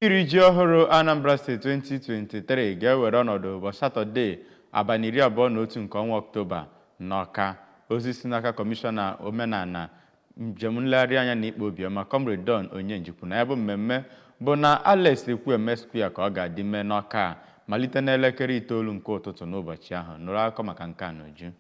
Iri ji ọhụrụ Anambra Steeti 2023 ga-ewere ọnọdụ ụbọchị Satọde, abalị 21 nke ọnwa Ọktoba n'Awka. Ozi si n'aka Kọmishọna Omenala, Njem Nlegharị Anya na Ịkpa Obiọma, Comrade Don Onyenji kwuru na ya bụ mmemme bụ na Alex Ekwueme Square ka ọ ga-adị mee n'Awka malite n'elekere 9 nke ụtụtụ n'ụbọchị ahụ. Nụrụ akụkọ maka nke a n'uju.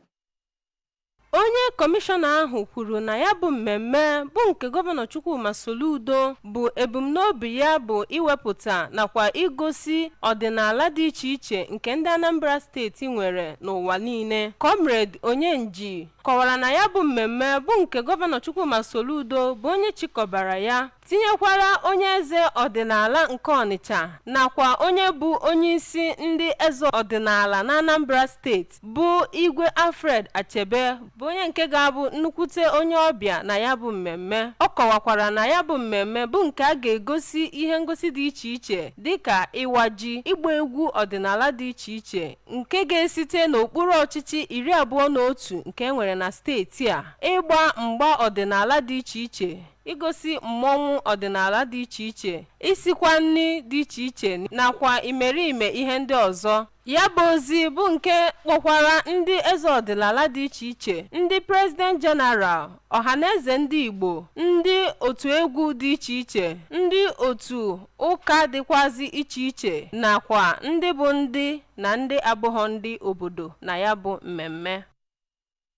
Onye kọmishọna ahụ kwuru na ya bụ mmemme bụ nke Gọvanọ Chukwuma Soludo bụ ebumnobi ya bụ iwepụta nakwa igosi ọdịnala dị iche iche nke ndị Anambra Steeti nwere n'ụwa niile. Comrade Onyenji kọwara na ya bụ mmemme bụ nke Gọvanọ Chukwuma Soludo bụ onye chịkọbara ya, tinyekwara onye eze ọdịnala nke Ọnịcha nakwa onye bụ onyeisi ndị eze ọdịnala n'Anambra Steeti bụ Igwe Alfred Achebe, bụ onye nke ga-abụ nnukwute onye ọbịa na ya bụ mmemme. Ọ kọwakwara na ya bụ mmemme bụ nke a ga-egosi ihe ngosi dị iche iche dịka ịwa ji, ịgba egwu ọdịnala dị iche iche nke ga-esite n'okpuru ọchịchị 21 nke e nwere na steeti a, ịgba mgba ọdịnala dị iche iche, igosi mmọnwụ ọdịnala dị iche iche, isikwa nri dị iche iche nakwa imerime ihe ndị ọzọ. Ya bụ ozi bụ nke kpọkwara ndị eze ọdịnala dị iche iche, ndị President General, Ọhaneze ndị Igbo, ndị otu egwu dị iche iche, ndị otu ụka dịkwazị iche iche nakwa ndị bụ ndị na ndị abụghọ ndị obodo na ya bụ mmemme.